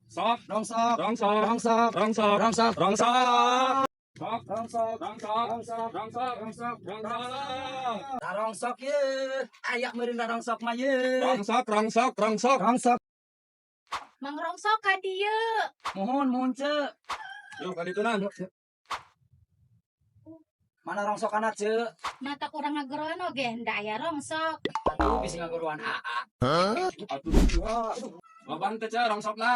Sok, Rongsok, rongsok, rongsok, rongsok, rongsok, rongsok. Sok, rongsok, rongsok, rongsok, rongsok, rongsok, rongsok. Nah, rongsok ye. Ayak meureun rongsok mah ye. Rongsok, rongsok, rongsok. Rongsok. Mang rongsok ka dieu. Mohon, mohon ce. Yuk, kali itu nan. Mana rongsokanna ce? Mata kurang ngageroan oge nda aya rongsok. Atuh bisi ngageroan aa. Atuh, dua. Loba teh, Ceu, rongsokna.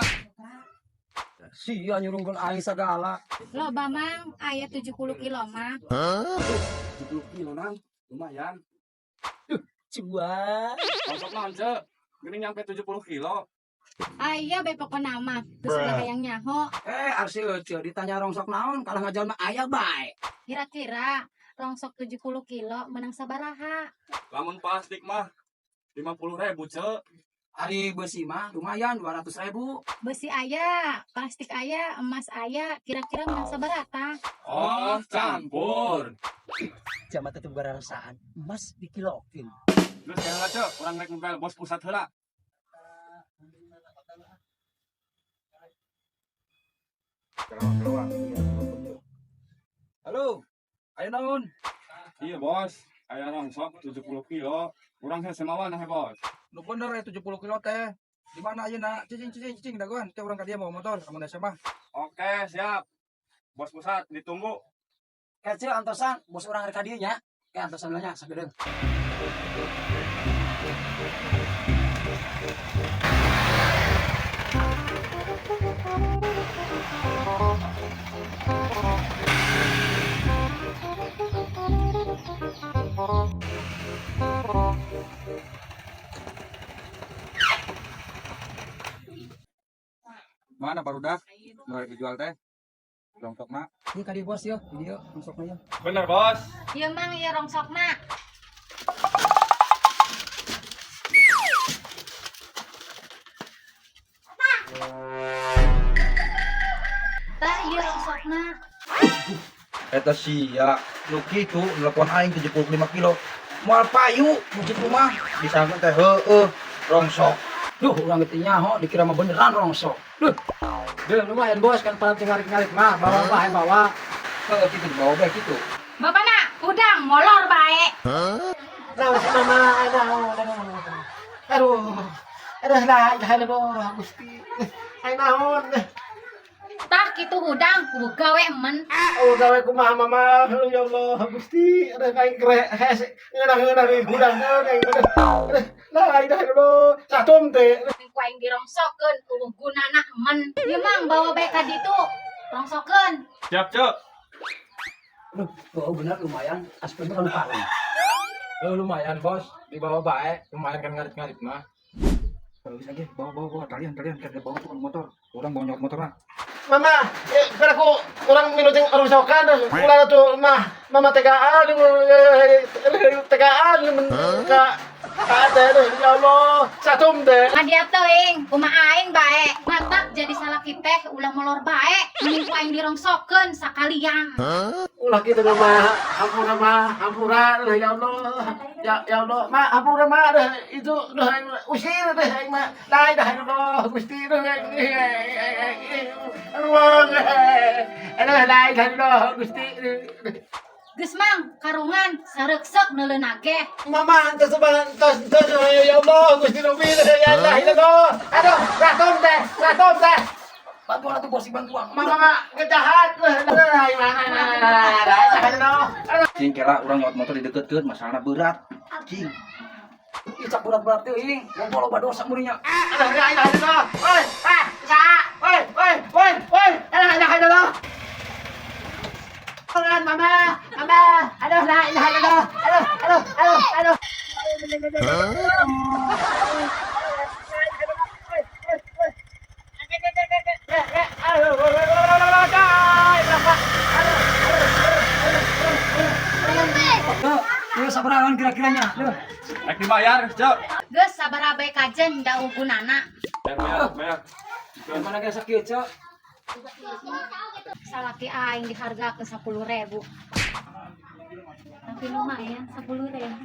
Sia nyurungkeun aing sagala. Loba mang aya 70 kilo mah. 70 kilo nang, lumayan. Cuan. Rongsok naon, Ceu? Geuning nyampe 70 kilo. Aya bae pokona mah. Geus ulah hayang nyaho. Eh, arsi euceu ditanya rongsok naon kalah ngajual mah aya bae. Kira-kira rongsok 70 kilo menang sabaraha? Lamun plastik mah 50.000, Ceu. Ari besi mah lumayan 200.000. Besi aya, plastik aya, emas aya, kira-kira menang sabaraha? Oh, campur. Jamat tetep gararasaan. Emas dikilokeun. Terus kaya Ceu, urang rek ngebel bos pusat heula. Halo. Ayo naon? Iya, bos. Aya rongsok 70 kilo. Urang hese mawa nah, bos. Nu bener ya 70 kilo teh. Di mana ayeuna? Cicing cicing cicing dagoan. Teh urang ka dieu bawa motor, kamu mah. Oke, siap. Bos pusat ditunggu. Kecil antosan bos urang rek ka dieu nya. Ke antosan nya sagedeung. Mana barudak? Mulai dijual teh. Rongsokna. Ieu ka dieu bos yeuh, di dieu rongsokna yeuh. Bener, bos. Ieu mang ieu rongsokna. Tah ieu rongsokna. Eta sia, nu kitu nelpon aing 75 kilo. Moal payu nu kitu mah disangka teh heueuh rongsok. Duh, urang teh nyaho dikira mah beneran rongsok. Duh, Duh, lumayan bos kan pada ngarit-ngarit mah, bawa bae bawa. Heueuh kitu dibawa bae kitu. Bapana, udang molor bae. Nah, si mama, aduh, aduh, aduh, aduh, lah, ilaha illallah, Gusti. Ay naon. Tah kitu hudang kudu gawe emen. Oh, gawe kumaha mama, aduh ya Allah, Gusti, aduh aing kere hese, ngeunah-ngeunah di hudang aing aduh. Aduh, la ilaha illallah, satum teh. Ku aing dirongsokeun eueuh gunana emen. Ieu mang bawa bae ka ditu. Rongsokeun. Siap, Ceu. Duh, oh bener lumayan aspek kan paling. Oh, lumayan bos, dibawa bae, lumayan kan ngarit-ngarit mah. Bagus aja, bawa bawa bawa talian talian kan bawa tukang motor. Orang bawa nyot motor lah. Mama, eh, aku kurang minujeng rongsokan, ulah tuh mah, mama tegaan, tegaan, ka ka teh, ya Allah, satum teh. Ngadia teuing, kumaha aing bae. Matak jadi salaki teh ulah molor bae. Mending ku aing dirongsokeun sakalian. Ulah kitu mah, hampura mah, hampura, ya Allah, ya ya Allah, ma hampura mah, itu dah usir deh aing mah, la ilaha illallah, Gusti, aduh, aduh, la ilaha illallah, Gusti. Geus mang karungan sareuksek neuleuna ge. Mama, entos entos entos, ya Allah, Gusti Rabbi, ya la ilaha illallah. Aduh, ratum teh, ratum teh. Bantuan atuh bos bantuan. Mama, mama, kejahat. La ilaha illallah. Cing kira orang nyot motor dideketkeun masalahna berat. Cing. Ih, cak berat-berat teuing, ngobrol loba dosa murinya. Aduh, la ilaha illallah. Woi, ah, sa, woi, woi, woi, woi, la ilaha illallah. Tolongan, mama, mama, aduh, la ilaha illallah. Aduh, aduh, aduh, aduh. Duh, sabarahan kira-kiranya. Duh. Rek dibayar, Ceu. Geus sabaraha bae kajen da gunana. Bayar, bayar, bayar. Mana geus sakieu, Cok? Salaki aing dihargakeun 10.000. Tapi lumayan 10.000.